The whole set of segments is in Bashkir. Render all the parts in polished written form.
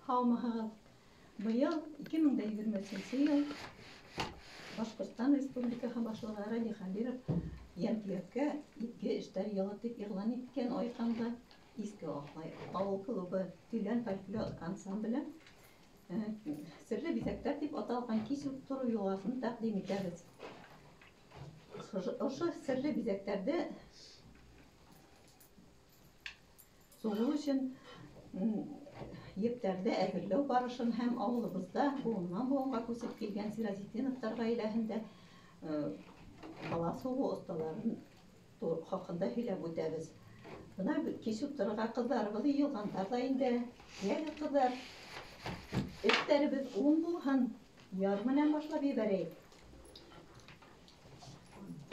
Һаумыһығыҙ! Быйыл 2023 йыл Башҡортостан Республикаһы Башлығы Радий Хәбиров йәмғиәткә изге эштәр йылы тип иғлан иткән ойҡанға Иҫке Аҡлай ауыл клубы Төлән фольклор ансамбле Серле биҙәктәр тип аталған кис үткәреү йолаһын тәҡдим итәбеҙ. Ошо серле биҙәктәрҙе суғыу өсөн ептәрҙе әҙерләү барышын һәм ауылыбыҙҙа быуыннан быуынға күсеп килгән Сиразетдиновтар ғаиләһендә бала суғыу оҫталарын хаҡында һөйләп үтәбеҙ. Бына кис ултырырға ҡыҙҙарыбыҙ йыйылғандар ҙа инде. Йәгеҙ, ҡыҙҙар, эштәребеҙ уң булһын, яр менән башлап ебәрәйек.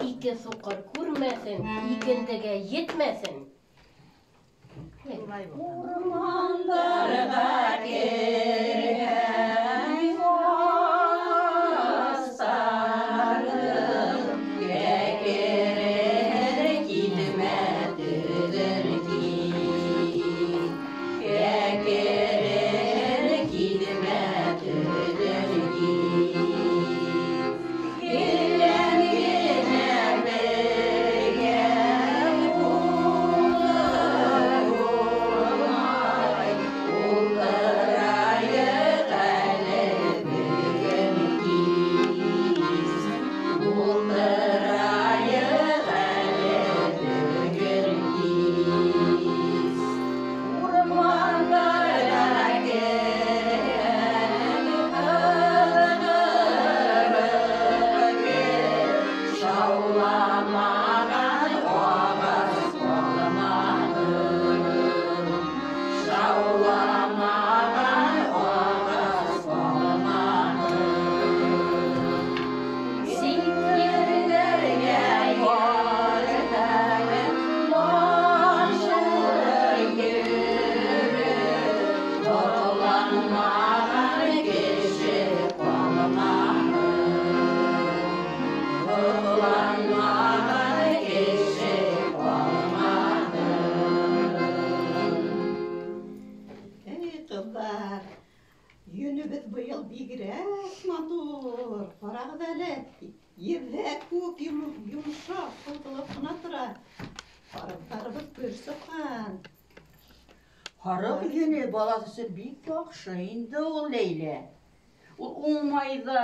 Ике һуҡыр күрмәҫен, икендегә етмәҫен. Урмандарға керһәң, ағастарың кәкерер, китмә төҙөр кит. Кәкерер, китмә төҙөр кит. Гелән генә бергә булмай, ултырайыҡ әле бөгөн кис. Ултырайыҡ әле бөгөн кис. Урмандарға керһәң, һыҙғырып кер, шауламаған ағас ҡалмаһын. Шауламаған ағас ҡалмаһын. Сит ерҙәргә барһаң, машур йөрөп, һоҡланмаған кеше ҡалмаһын. Һоҡланмаған кеше ҡалмаһын. Эй, ҡыҙҙар, йөнөбөҙ быйыл бигерәк матур. Ҡарағыҙ әле, ебәк кеүек йомшаҡ, һыҙылып ҡына тора. Һарыҡтарыбыҙ көр сыҡҡан. Һарыҡ йөнө балаҫ өсөн бик яҡшы инде ул, Ләйлә. Ул уңмай ҙа,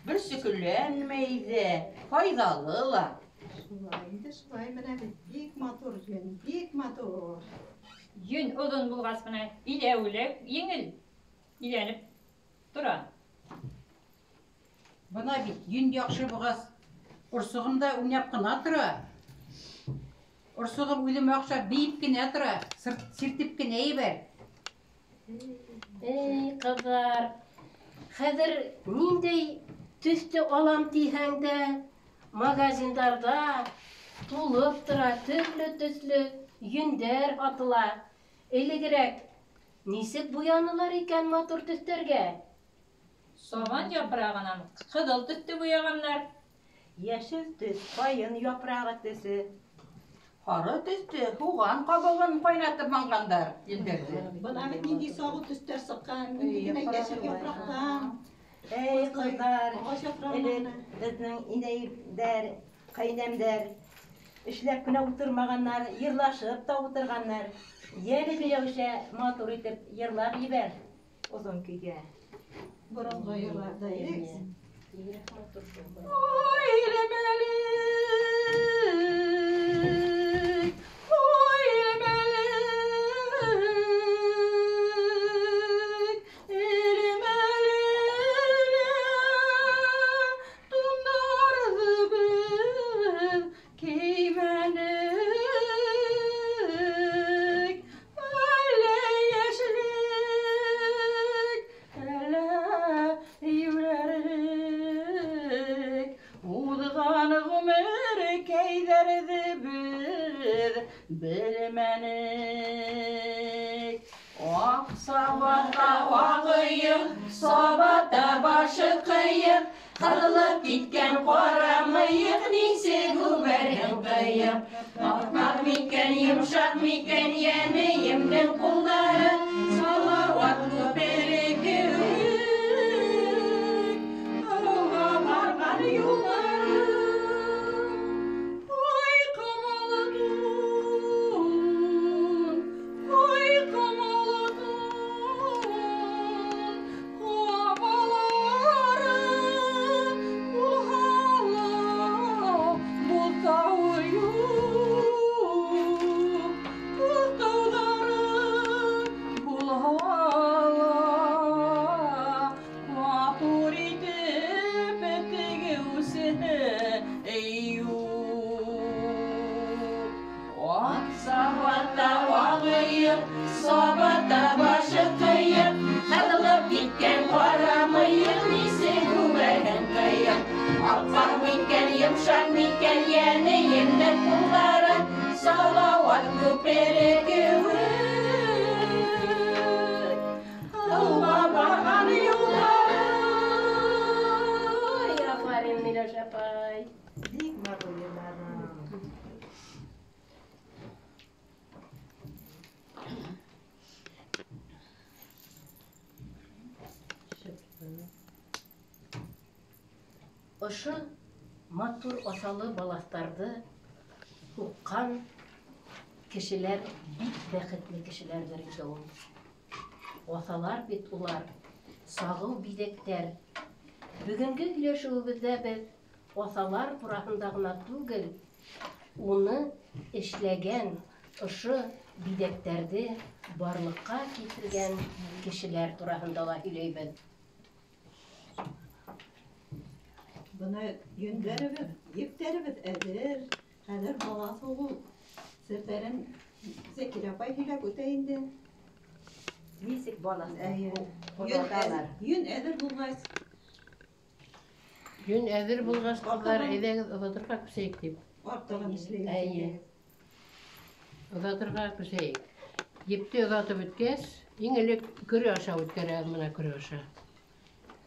бөрсөкөләнмәй ҙә, файҙалы ла. Шулай инде, шулай, бына бит бик матур йөн, бик матур. Йөн оҙон булғас, бына иләүе лә еңел иләнеп тора. Бына бит йөн яҡшы булғас, орсоғом да уйнап ҡына тора. Орсоғом үҙемә оҡшап бейеп кенә тора, сиртеп кенә ебәр. Эй, ҡыҙҙар, хәҙер ниндәй төҫтө алам тиһәң дә, магазиндарҙа тулып тора, төрлө төҫлө йөндәр һатыла. Элегерәк нисек буянылар икән матур төҫтәргә? Сабан япрағынан ҡыҙыл төҫтө буяғандар. Йәшел төҫ, ҡайын япрағы төҫө. Һары төҫтө һуған ҡабығын ҡайнатып манғандар елдәрҙе. Бына бит ниндәй сағыу төҫтәр сыҡҡан, ниндәй генә йәшел япраҡтан. Эй, ҡыҙҙар, Ағас япрағынан. элек беҙҙең инәйҙәр, ҡәйнәмдәр эшләп кенә ултырмағандар, йырлашып та ултырғандар. Йәне Миләүшә матур итеп йырлап ебәр оҙон көйгә. Боронғо йырларҙа элек. Бигерәк матур шул. Ой, илмәлек, ой, илмәлек, илмәлек, тундарҙы беҙ кеймәнек. Әллә йәшлек, әллә йүләрлек, уҙған ғүмеркәйҙәрҙе беҙ белмәнек. Аҡ сабата ағыйыҡ, сабата башы ҡыйыҡ, ҡырылып киткән ҡара мыйыҡ, нисек үбәрһең ҡыйып. Аҡ микән, йомшаҡ микән, йәнейемдең ҡулдары, Салауат күпере. Сабата башы ҡыйыҡ, ҡыҙылып киткән ҡара мыйыҡ, нисек үбәһең ҡыйыҡ. Аппаҡ микән, йомшаҡ микән, йәнейемдең ҡулдары, Салауат күпере кеүек. Һыуға барған юлдары. Афарин, Миләүшә апай. Бик матур йырланың. Ошо матур аҫалы балаҫтарҙы һуҡҡан кешеләр бик бәхетле кешеләрҙер инде ул. Аҫалар бит улар, сағыу биҙәктәр. Бөгөнгө һөйләшеүебеҙҙә беҙ аҫалар тураһында ғына түгел, уны эшләгән, ошо биҙәктәрҙе барлыҡҡа килтергән кешеләр тураһында ла һөйләйбеҙ. Бына йөндәребеҙ, ептәребеҙ әҙер. Хәҙер балаҫ һуғыу серҙәрен Зәкирә апай һөйләп үтә инде. Нисек балаҫ Әйе. һуғалар? Йөн әҙер булғас. Йөн әҙер булғас, ҡыҙҙар, әйҙәгеҙ оҙатырға күсәйек тип. Артығын эшләйбеҙ. Әйе. Оҙатырға күсәйек. Епте оҙатып бөткәс, иң элек көрө аша үткәрәбеҙ, бына көрө аша.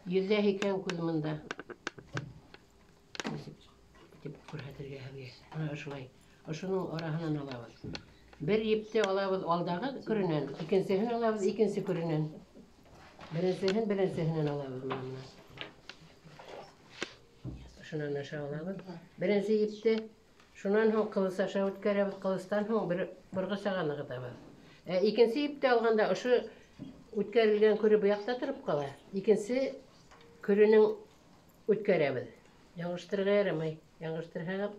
Йөҙҙә һикән күҙ мында. Нисек тип күрһәтергә һеҙгә? Бына ошолай. Ошоноң араһынан алабыҙ. Бер епте алабыҙ алдағы көрөнән, икенсеһен алабыҙ икенсе көрөнән. Беренсеһен беренсеһенән алабыҙ бына бына. Шунан аша алабыҙ. Беренсе епте, шунан һуң ҡылыс аша үткәрәбеҙ, ҡылыстан һуң бер борғосаға нығытабыҙ. Икенсе епте алғанда ошо үткәрелгән көрө был яҡта тороп ҡала. Икенсе көрөнөң үткәрәбеҙ. Яңылыштырырға ярамай. Яңылыштырһағыҙ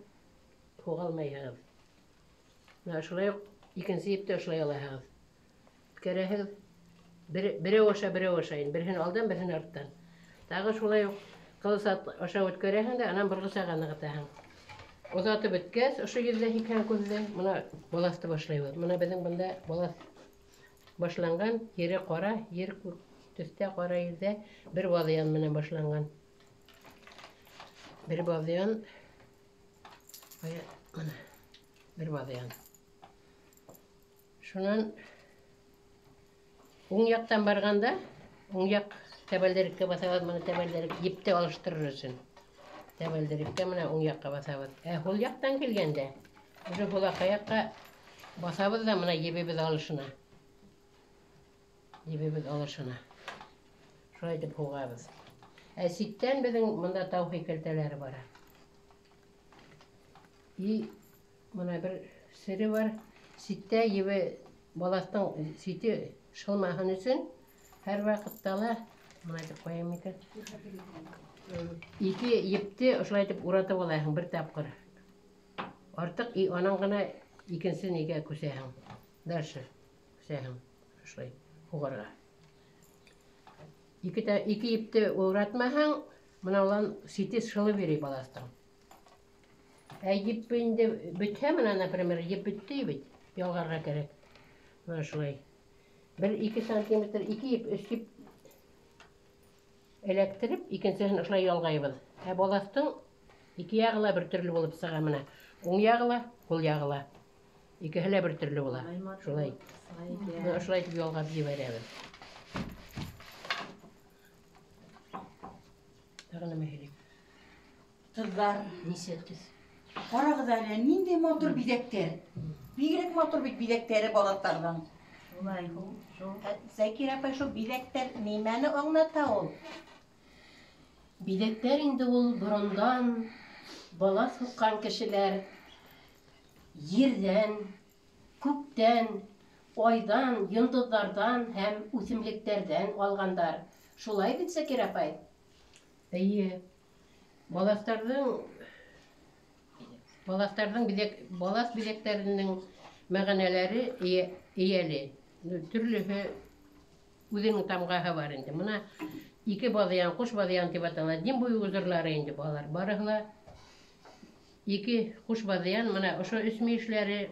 һуға алмайһығыҙ. Бына шулай уҡ икенсе епте ошолай алаһығыҙ. Үткәрәһегеҙ. Берәү аша, берәү аша инде. Береһен алдан, береһен арттан. Тағы шулай уҡ ҡылыс аша үткәрәһең дә, анан борғосаға нығытаһың. Оҙатып бөткәс, ошо йөҙҙә һикһән күҙҙе, бына балаҫты башлайбыҙ. Бына беҙҙең бында балаҫ башланған, ере ҡара, ер күк төҫтә, ҡара ерҙә бер баҙыян менән башланған. Бер баҙыян, ҡая, бына, бер баҙыян. Шунан уң яҡтан барғанда, уң яҡ тәбәлдереккә баҫабыҙ, бына тәбәлдерек епте алыштырыр өсөн. Тәбәлдереккә бына уң яҡҡа баҫабыҙ. Һул яҡтан килгәндә, уже һулаҡай яҡҡа баҫабыҙ ҙа бына ебебеҙ алышына. Ебебеҙ алышына. Шулай итеп һуғабыҙ. Ситтән беҙҙең бында тау һәйкәлтәләре бара. И бына бер сере бар. Ситтә ебе балаҫтың сите шылмаһын өсөн һәр ваҡытта ла бына итеп ҡуям икән. Ике епте ошолай итеп уратып алаһың бер тапҡыр. Артыҡ и анан ғына икенсе нигә күсәһең. Дальше күсәһең ошолай һуғарға. Ике епте уратмаһаң, бына улан сите шылып йөрөй балаҫтың. Еп инде бөтһә, бына, например, еп бөттө бит, ялғарға кәрәк. Бына шулай. Бер ике сантиметр, ике еп, өс еп эләктереп, икенсеһен ошолай ялғайбыҙ. Балаҫтың ике яғы ла бер төрлө булып сыға бына. Уң яғы ла, һул яғы ла. Икеһе лә бер төрлө була. Шулай. Бына ошолай итеп ялғап ебәрәбеҙ. Тағы нәмә һөйләйем? Ҡыҙҙар, нисә төҫ? Ҡарағыҙ әле, ниндәй матур биҙәктәр. Бигерәк матур бит биҙәктәре балаҫтарҙың. Шулай, шул. Зәкирә апай, шул биҙәктәр нимәне аңлата ул? Биҙәктәр инде ул борондан балаҫ һуҡҡан кешеләр ерҙән, күктән, айҙан, йондоҙҙарҙан һәм үҫемлектәрҙән алғандар. Шулай бит, Зәкирә апай? Эйе. Балаҫтарҙың балаҫ биҙәктәренең мәғәнәләре эйәле. Төрлөһө үҙенең тамғаһы бар инде. Бына ике баҙыян, ҡуш баҙыян тип атала. Дим буйы узырлары инде балалар. Барыһы ла ике ҡуш баҙыян, бына ошо өс мөйөшләре,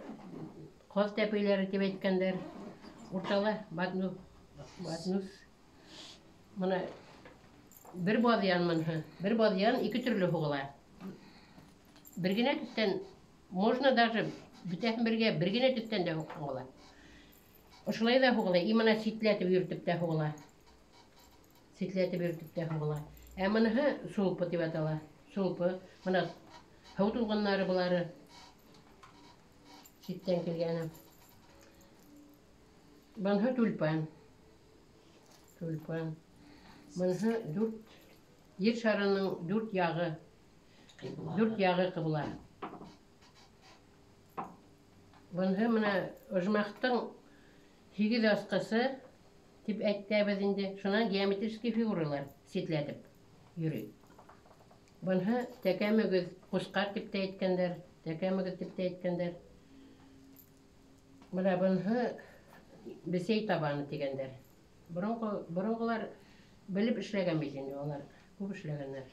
ҡаҙ тәпәйләре тип әйткәндәр. Уртала батнус. Мына бер баҙйан мынһы. Бер баҙйан ике төрлө һуғыла. Бер генә төҫтән, можно даже бөтәһен бергә бер генә төҫтән дә һуҡһаң була. Ошолай ҙа һуғыла, и мына ситләтеп йөрөтөп тә һуғыла. Ситләтеп йөрөтөп тә һуғыла. Ә мыныһы сулпы тип атала. Сулпы. Мына һыу тулғаннары былары. Ситтән килгәне. Быныһы тюльпан. Тюльпан. Быныһы дүрт ер шарының дүрт яғы. Дүрт яғы ҡыбла. Быныһы мына ожмахтың 8 асҡысы тип әйтәбеҙ инде. Шунан геометрический фигуралар ситләтеп йөрөй. Быныһы тәкә мөгөҙ, ҡусҡар тип тә әйткәндәр, тәкә мөгөҙ тип тә әйткәндәр. Мына быныһы бесәй табаны тигәндәр. Боронғолар белеп эшләгән бит инде, улар күп эшләгәндәр.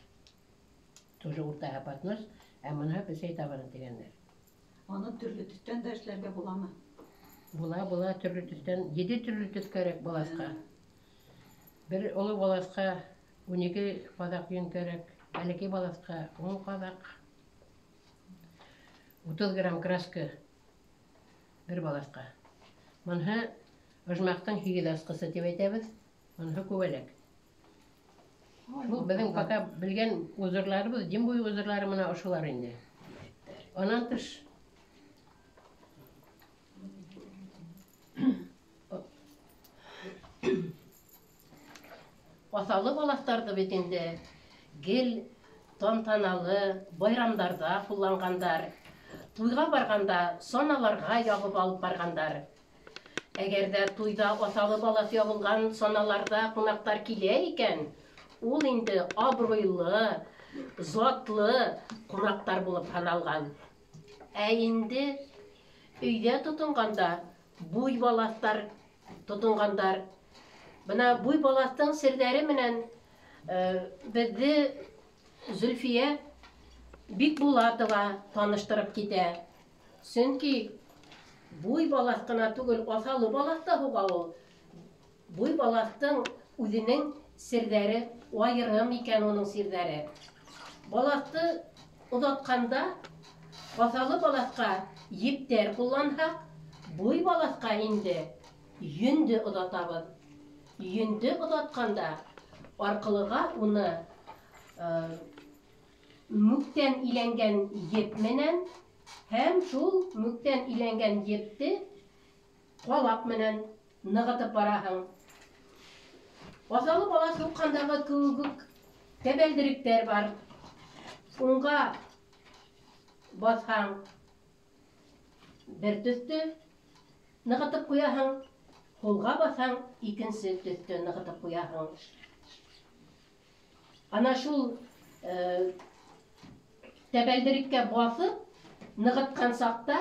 Тоже уртаһы поднос, ә быныһы бесәй табаны тигәндәр. Аны төрлө төҫтән дә эшләргә буламы? Була, була, төрлө төҫтән, 7 төрлө төҫ кәрәк баласҡа. Бер оло баласҡа 12 ҡаҙаҡ йөн кәрәк, бәләкәй баласҡа 10 ҡаҙаҡ. 30 грамм краска бер баласҡа. Быныһы ожмахтың 8 асҡысы тип әйтәбеҙ, быныһы күбәләк. Шул беҙҙең пока белгән узорларыбыҙ, дим буйы узорлары мына ошолар инде. Анан тыш Аҫалы балаҫтарҙы бит инде гел тантаналы байрамдарҙа ҡулланғандар. Туйға барғанда саналарға ябып алып барғандар. Әгәр ҙә туйҙа аҫалы балаҫ ябылған саналарҙа ҡунаҡтар килә икән, ул инде абруйлы, затлы ҡунаҡтар булып һаналған. Ә инде өйҙә тотонғанда буй балаҫтар тотонғандар. Бына буй балаҫтың серҙәре менән беҙҙе Зөлфиә Бикбулатова таныштырып китә. Сөнки буй балаҫ ҡына түгел, аҫалы балаҫ та һуға ул. Буй балаҫтың үҙенең серҙәре айырым икән уның серҙәре. Балаҫты оҙатҡанда аҫалы балаҫҡа ептәр ҡулланһаҡ, буй балаҫҡа инде йөндө оҙатабыҙ. Йөндө оҙатҡанда арҡылыға уны мүктән иләнгән еп менән һәм шул мүктән иләнгән епте ҡалаҡ менән нығытып бараһың. Аҫалы балаҫ һуҡҡандағы кеүек тәбәлдеректәр бар. Уңға баҫһаң бер төҫтө нығытып ҡуяһың, һулға баҫһаң икенсе төҫтө нығытып ҡуяһың. Ана шул тәбәлдереккә баҫып нығытҡан саҡта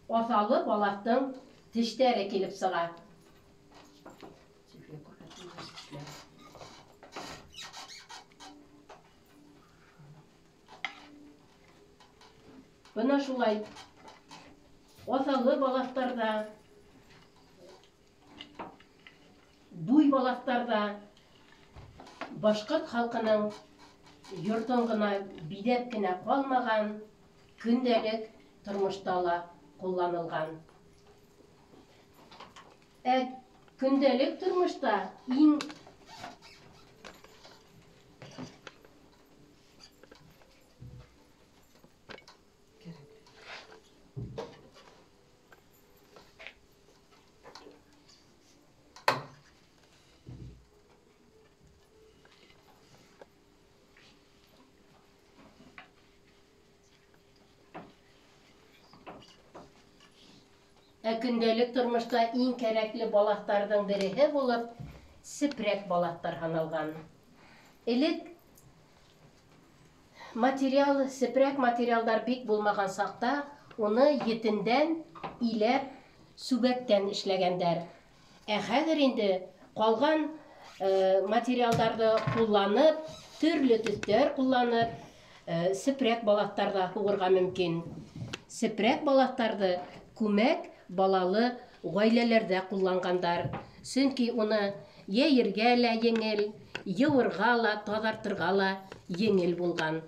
аҫалы балаҫтың тештәре килеп сыға. Бына шулай аҫалы балаҫтарҙа, буй балаҫтарҙа башҡорт халҡының йортон ғына биҙәп кенә ҡалмаған, көндәлек тормошта ла ҡулланылған. Ә көндәлек тормошта иң көндәлек тормошта иң кәрәкле балаҫтарҙың береһе булып сепрәк балаҫтар һаналған. Элек материал, сепрәк материалдар бик булмаған саҡта уны етендән иләп сүбәктән эшләгәндәр. Ә хәҙер инде ҡалған материалдарҙы ҡулланып, төрлө төҫтәр ҡулланып, сепрәк балаҫтарҙа һуғырға мөмкин. Сепрәк балаҫтарҙы күмәк балалы ғаиләләрҙә ҡулланғандар. Сөнки уны йәйергә лә еңел, йыуырға ла, таҙартырға ла еңел булған.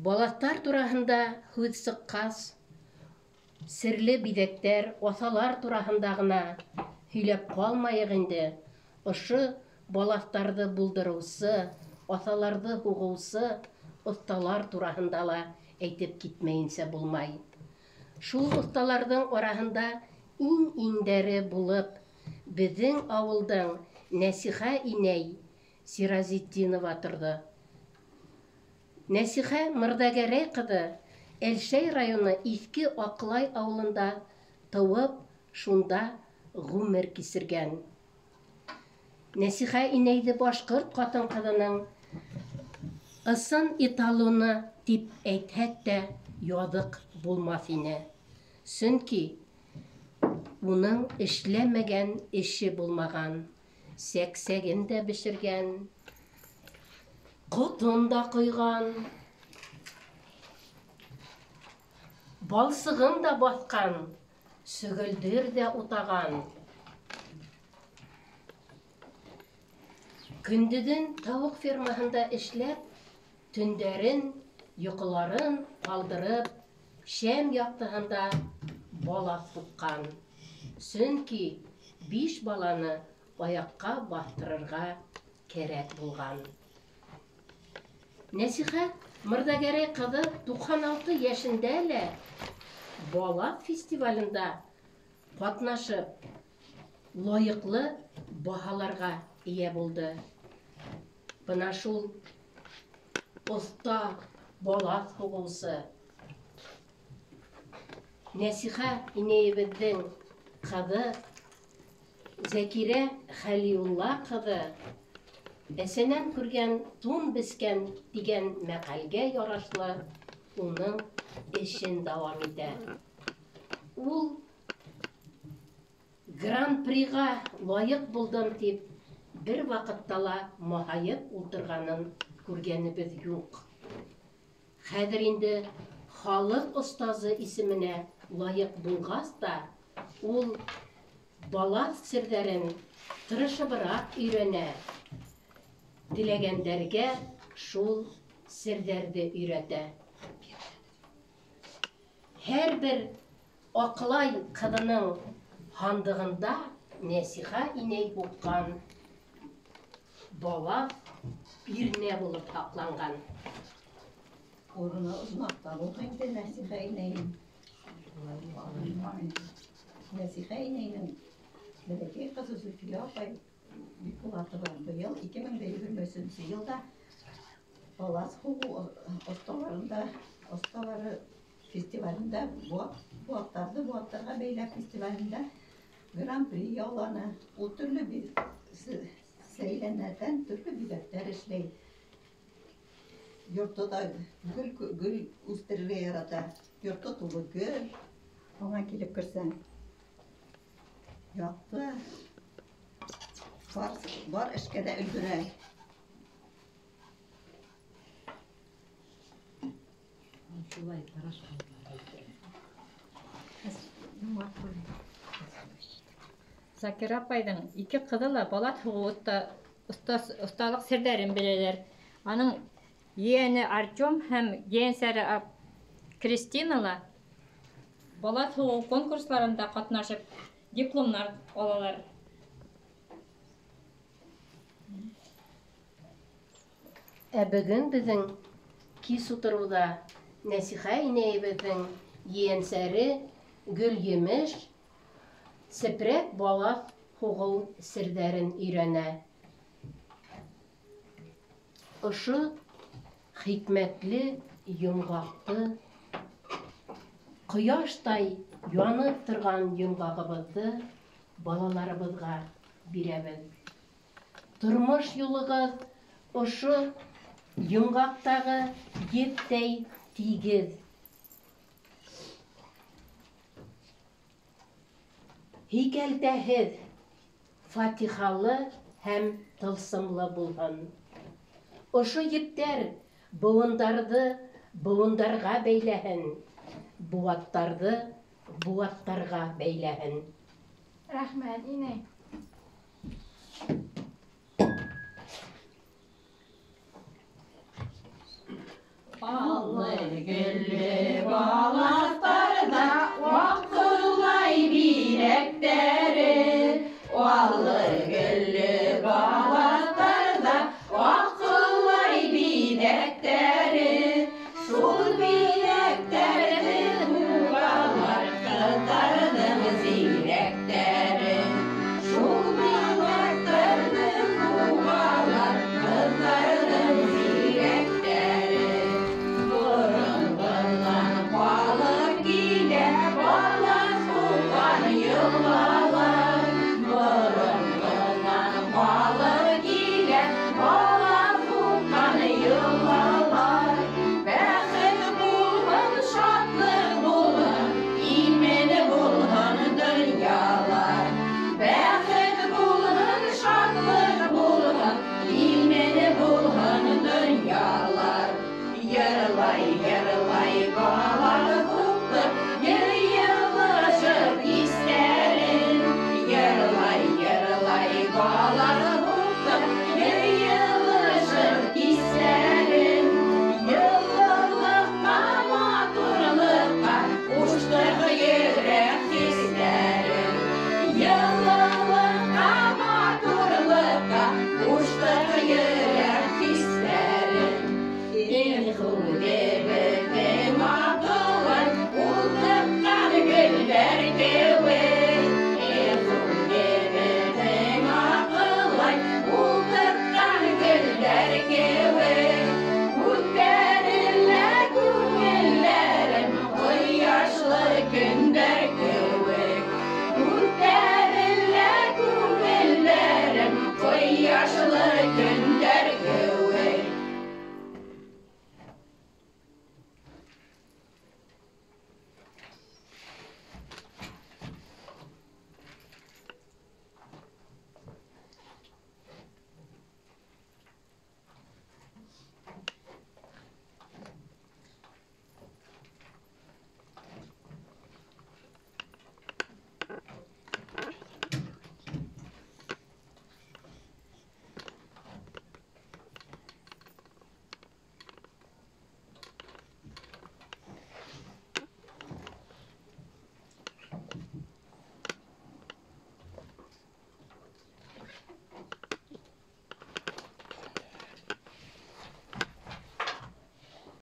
Балаҫтар тураһында һүҙ сыҡҡас, серле биҙәктәр, аҫалар тураһында ғына һөйләп ҡалмайыҡ инде. Ошо балаҫтарҙы булдырыусы, аҫаларҙы һуғыусы оҫталар тураһында ла әйтеп китмәйенсә булмай. Шул оҫталарҙың араһында иң-иңдәре булып беҙҙең ауылдың Нәсихә инәй Сиразетдинова торҙо. Нәсихә Мырҙагәрәй ҡыҙы Әлшәй районы Иҫке Аҡлай ауылында тыуып, шунда ғүмер кисергән. Нәсихә инәйҙе башҡорт ҡатын-ҡыҙының ысын эталоны тип әйтһәк тә яҙыҡ булмаҫ ине. Сөнки уның эшләмәгән эше булмаған, сәксәген дә бешергән, ҡотон да ҡойған, балсығын да баҫҡан, сөгөлдөр ҙә утаған. Көндөҙөн тауыҡ фермаһында эшләп, төндәрен йоҡоларын ҡалдырып, шәм яҡтыһында балаҫ һуҡҡан. Сөнки 5 баланы аяҡҡа баҫтырырға кәрәк булған. Нәсихә Мырҙагәрәй ҡыҙы 96 йәшендә лә балаҫ фестивалендә ҡатнашып, лайыҡлы баһаларға эйә булды. Бына шул оҫта балаҫ һуғыусы Нәсихә инәйебеҙҙең ҡыҙы Зәкирә Хәлиулла ҡыҙы әсәнән күргән тун бескән тигән мәҡәлгә ярашлы уның эшен дауам итә. Ул гран-приға лайыҡ булдым тип бер ваҡытта ла маһайып ултырғанын күргәнебеҙ юҡ. Хәҙер инде халыҡ остазы исеменә лайыҡ булғас та, ул балаҫ серҙәрен тырышыбыраҡ өйрәнә, теләгәндәргә шул серҙәрҙе өйрәтә. Һәр бер Аҡлай ҡыҙының һандығында Нәсихә инәй һуҡҡан балаҫ бирнә булып һаҡланған. Урыны оҙмаҡта булған инде Нәсихә инәйем. Нәсихә инәйенең бәләкәй ҡыҙы Зөлфиә апай Бикбулатова быйыл 2023 йылда балаҫ һуғыу оҫталары фестивалендә быуаттарҙы быуаттарға бәйләп фестивалендә гран-при яуланы. Ул төрлө сәйләнәрҙән төрлө биҙәктәр эшләй. Йорто да гөл үҫтерергә ярата. Йорто тулы гөл. Аңа килеп керсәң, яҡты, бар эшкә лә өлгөрә. Закира апайҙың ике ҡыҙы ла балаҫ һуғыу оҫталыҡ серҙәрен беләләр. Аның ейәне Артем һәм ейәнсәре Кристина ла балаҫ һуғыу конкурсларында ҡатнашып дипломдар алалар. Ә бөгөн беҙҙең кис ултырыуҙа Нәсихә инәйебеҙҙең ейәнсәре Гөлйемеш сепрәк балаҫ һуғыу серҙәрен өйрәнә. Ошо хикмәтле Йомғаҡты, ҡояштай янып торған йомғағыбыҙҙы балаларыбыҙға бирәбеҙ. Тормош юлығыҙ ошо йомғаҡтағы ептәй тигеҙ. Һикәлтәһеҙ, фатихалы һәм тылсымлы булһын. Ошо ептәр быуындарҙы быуындарға бәйләһен, быуаттарҙы быуаттарға бәйләһен. Рәхмәт, инәй. Аллы гөлле бала.